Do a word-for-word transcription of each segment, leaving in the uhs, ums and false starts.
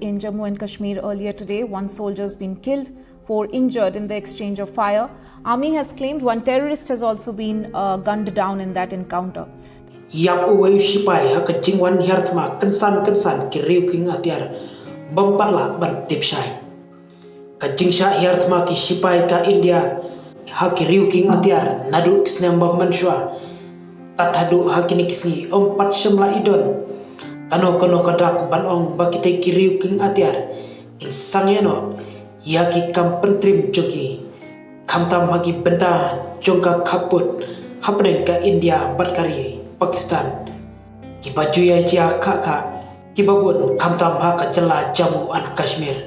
In Jammu and Kashmir earlier today, one soldier has been killed, four injured in the exchange of fire. Army has claimed one terrorist has also been uh, gunned down in that encounter. Ïap uwei u sipai ha ka jingwan hiar thma kynsan kynsan ki riew kieng atiar bym pat lah ban tip shai. Ka jingshah hiar thma ki sipai ka India ha ki riew kieng atiar naduh ki snem ba mynshuwa tad haduh ha kine ki sngi ym pat shym la i don kano kano ka dak ban ong ba kitei ki riew kieng atiar kin sangeh noh ïa ki kam pyntrim jong ki, khamtam ha ki bynta jong ka khappud hapdeng ka India bad ka ri Pakistan. Kiba ju ïa jia khah khah kiba bun khamtam ha ka jylla Jammu and Kashmir,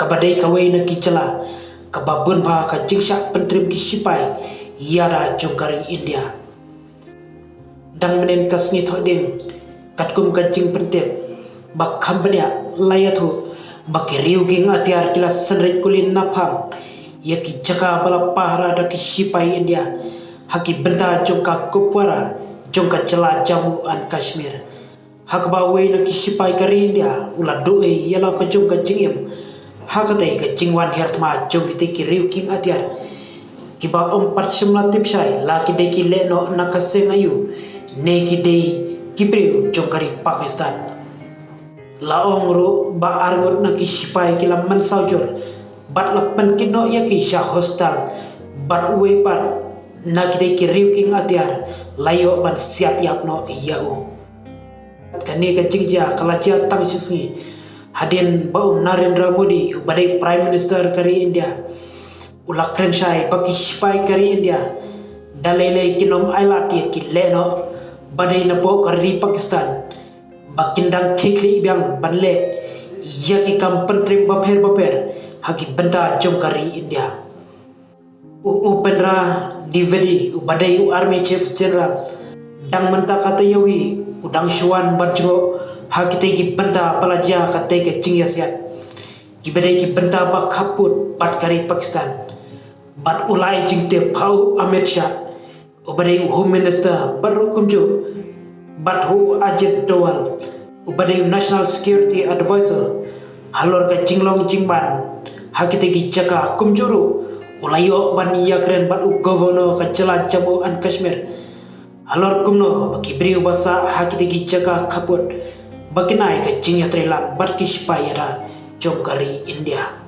kaba dei kawei na ki jylla kaba bun bha ka jingshah pyntrim ki sipai ïada jong ka ri India. Dang mynnin ka sngi Thohdieng, katkum ka jingpyntip ba kham bniah la ïathuh ba ki riew kieng atiar ki la synreit kuli naphang ïa ki jaka ba la pahara da ki sipai India ha ki bynta jong ka Kupwara jong ka jylla Jammu and Kashmir. Ha kaba uwei na ki sipai ka ri India u la duh ei ïa la ka jong ka jingim ha katei ka jingwan hiar thma jong kitei ki riew kieng atiar, kiba ym pat shym la tip shai la ki dei ki leh noh na ka seng aïu ne ki dei ki briew jong ka ri Pakistan. La ong ruh ba arngut na ki sipai ki la mynsaw jur bad la pynkit noh ïa ki sha hospital bad uwei pat na kitei ki riew kieng atiar la ïoh ban siat ïap noh ïa u. Kane ka jingjia ka la jia tang shi sngi hadien ba u Narendra Modi uba dei Prime Minister ka ri India u la kren shai ba ki sipai ka ri India da lei lei kin ym ailad ïa ki leh noh ba dei napoh ka ri Pakistan ba kin dang khie khlieh biang ban leh ïa ki kam pyntrim bapher bapher ha ki bynta jong ka ri India. U Upendra Dwivedi uba dei u Army Chief General dang mynta ka taïew hi u dang shu wan ban jngoh ha kitei ki bynta ba la jia katei ka jingïasiat, kiba dei ki bynta ba khappud bad ka ri Pakistan. Bad u la ai jingtip ha u Amit Shah uba dei u Home Minister bad ruh kumjuh bad u Ajit Doval uba dei u National Security Advisor halor ka jinglong jingman ha kitei ki jaka, kumjuh ruh u la ïoh ban ïakren bad u Governor ka jylla Jammu and Kashmir halor kumno ba ki briew ba sah ha kitei ki jaka khappud ba kin ai ka jingïatreilang bad ki sipai ïada jong ka ri India.